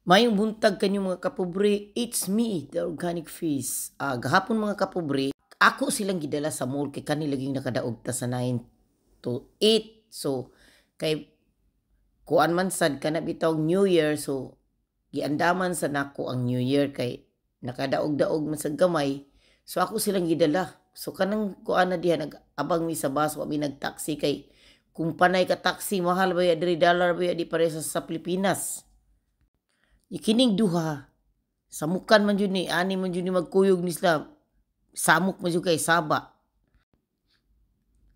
Mayong buntag kanyo, mga kapobre, it's me, the Organic Fish. Gahapon, mga kapobre, ako silang gidala sa mall kay kani laging nakadaog ta sa 9 to 8. So, kay kuan man sad kana bitaw, New Year, so giandaman sa nako ang New Year kay nakadaog-daog man sa gamay. So ako silang gidala. So kanang kuan na diha, nag-abang mi sa bus, wa mi nag-taxi kay kung panay ka taxi, mahal ba ya diri, dollar ba ya, di pareha sa Pilipinas. Kining duha, samukan man jud ni, ani man jud ni magkuyog ni sila. Samok man jud kay saba.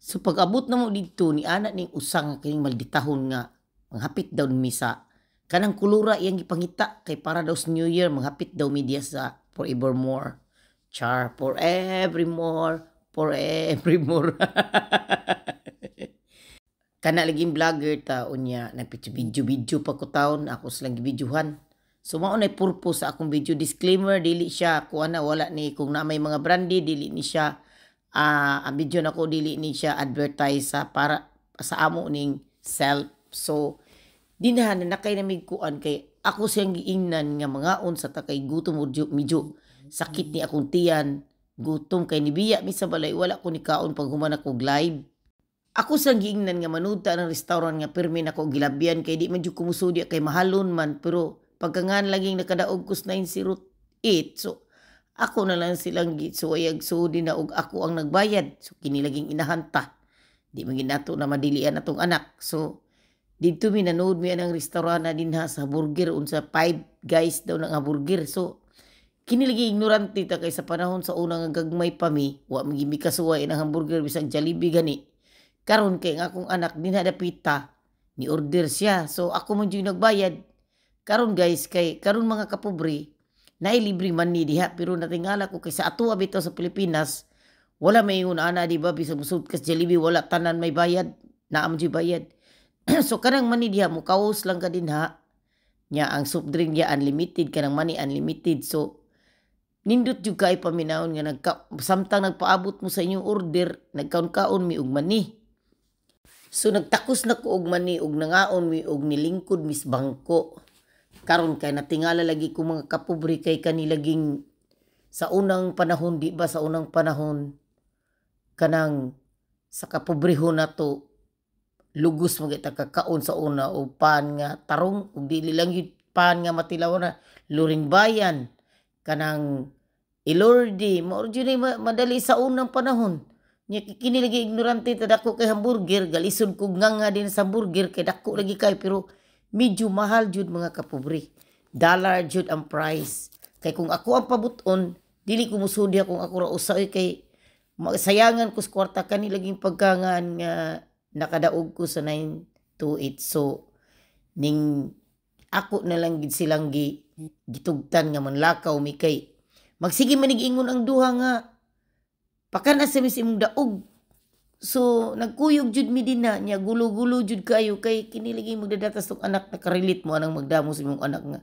So pag abot na mo didto ni ana ning usang kining malditahon nga manghapit daw mi sa kanang kulura iyang gipangita kay para daw sa New Year, manghapit daw mi diya sa Forevermore. Char, forevermore, forevermore. Kana laging vlogger ta unya nagpityo video pa ko taon, ako silang gibidyohan. So mao nay purpose sa akong video. Disclaimer, dili siya kuan na, wala ni kung na may mga brandy, dili ni siya ang video nako dili ni siya advertise sa para sa amo ning self. So dinhan na nakay na mig kuan kay ako siyang giingnan nga mangaon sa ta kay gutom medyo sakit ni akong tiyan, gutom kay nibiya mi sa balay, wala ko ni kaon pag human ako live. Ako sang giingnan nga manuta ng restaurant nga pirmi nako gilabyan kay di man jud kumusudi kay mahalon man, pero pagkangan laging nakadaog ko sa 908, so ako na lang silang gisuwayag sudi na og ako ang nagbayad. So kini laging inahanta, di man ginato na madilian atong anak. So didto mi nanood mi anang restaurant na dinha sa burger, unsa Five Guys daw na nga burger. So kini lagi ignorante ta kay sa panahon sa una nga gagmay pa mi, wa man mi kasuway ang hamburger, bisag Jollibee gani. Karon kay ang akong anak dinha dapita ni order siya, so ako man jud nagbayad. Karon guys, kay karon, mga kapobre, naay libre man ni diha, pero natingala ko kay sa ato bitaw sa Pilipinas wala may ingon ana, di ba? Bisag musud ka sa Jollibee, wala, tanan may bayad, naa man jud bayad. So kanang mani diha, mukaos lang ka dinha nya, ang soft drink diha unlimited, kanang mani unlimited. So nindot jud kay paminawon nga nagka, samtang nagpaabot mo sa inyong order, nagkaon-kaon mi og mani. So nagtakos na ko og mani og nangaon mi og nilingkod mis bangko. Karon kay natingala lagi ko, mga kapobre, kay kani laging sa unang panahon, di ba, sa unang panahon kanang sa kapobrehon nato, lugos mo kita kakaon sa una og pan nga tarong ug dili lang yun pan nga matilaw na luring bayan, kanang Elorde, mao jud ni madali sa unang panahon nya. Kini lagi ignorante ta, dako kay hamburger, galisod kog nga din sa hamburger kay dako lagi kay, pero medyo mahal jud, mga kapobre, dollar jud ang price. Kay kung ako ang pabuton, dili ko musudi kung ako ra usa kay sayangan ko sa kwarta. Kani laging pagkangan nga nakadaog ko sa 928, so ning ako na lang gid silang gitugtan nga manlakaw mi kay magsige manig ingon ang duha nga pakan sa mis imong daog. So nagkuyog jud mi dinha nya, gulo-gulo jud kayo kay kini lagi magdadatas tong anak, nakarelate mo anang magdamo sa imong anak nga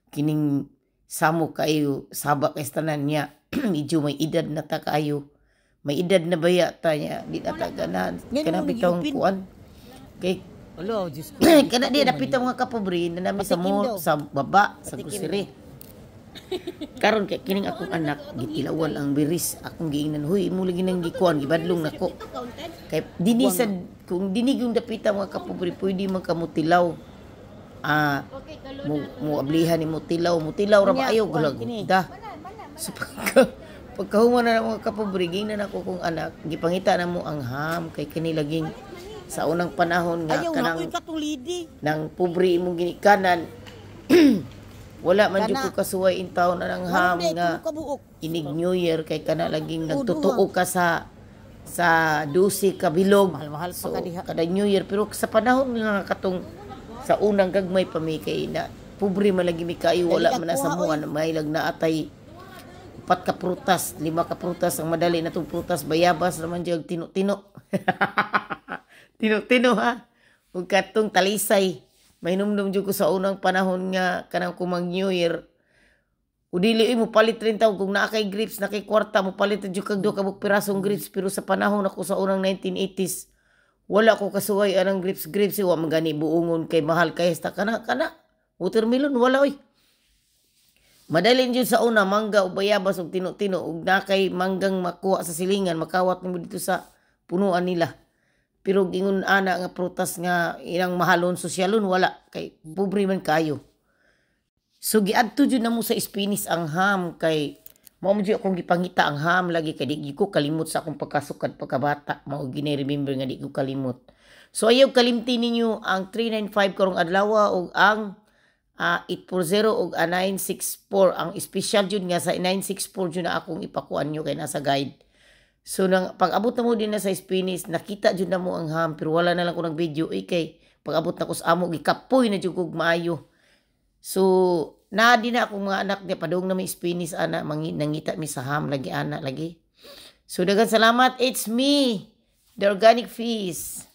kining samo kayo, saba kay tanan niya. Medyo may edad na ta kayo, may edad na baya ta niya, di na ta ganahan Ngayon kana mo bitawng nag-iupin. Kuan kay Alo, Diyos ko. Kana di dapita, mga kapobre, na nami sa Patikim mall daw. sa baba sa Patikim. Grocery. Karon kay kining akong anak gitilawan ang biris, akong giingnan, "Huy, imo lagi nang gikuan, gibadlong nako." Kay dinhi sa kung dinhi yung dapita, mga kapobre, pwede man ka mutilaw, mo mo ablihan ni mutilaw, mutilaw ra ba Unya, ayo kuan, gulag kini. Da. So pagkahuman na mga kapobre, giingnan ako kong anak, gipangita na mo ang ham kay kini laging sa unang panahon nga Ayaw na, kanang uy, katong lidi. Nang pobre imong ginikanan, wala man jud Kana. ko kasuway in taon na ng ham Hindi, nga tulo ka buok. Inig New Year kay kana laging Oo, nagtotoo ka sa 12 ka bilog. Mahal-mahal pa So, ka diha. Kada New Year, pero sa panahon nga katong sa unang gagmay pa mi kay na pobre man lagi mi kayo, wala Dali man na sa ka kuha, muan, may lag na atay upat ka prutas, lima ka prutas, ang madali na tong prutas, bayabas naman jud, tino-tino. Tino-tino ha. Ug katong talisay. May numdum jud ko sa unang panahon nga kanang kumang New Year. O dili mo palit rin taw kung naa kay grapes, na kay kwarta, mo palit jud kag duha ka buok pirasong grapes, pero sa panahon ako sa unang 1980s, wala ko kasuway anang grapes grapes, wa man gani buongon kay mahal kay hasta kana kana watermelon, wala oy. Madalin jud sa una, mangga ug bayabas ug tino-tino, ug nakay manggang makuha sa silingan, makawat nimo dito sa punuan nila. Pero ingon ana nga prutas nga ilang mahalon, sosyalon, wala kay pobre man kayo. So giadto jud namo sa Spanish ang ham kay mao mo jud akong gipangita ang ham lagi kay di gyud ko kalimot sa akong pagkasukad pagkabata. Mao gini remember nga di ko kalimot. So ayaw kalimti ninyo ang 395 karong adlaw ug ang 840 ug 964. Ang special jud nga sa 964 jud na akong ipakuan nyo kay nasa guide. So nang pag-abot na mo din na sa Spanish, nakita jud na mo ang ham pero wala na lang ko nag video eh, kay pag-abot na ko sa amo, gikapoy na jud kog maayo. So naa di na akong mga anak niya padung na may Spanish ana, nangita mi sa ham lagi ana lagi. So daghang salamat. It's me, the Organic Feast.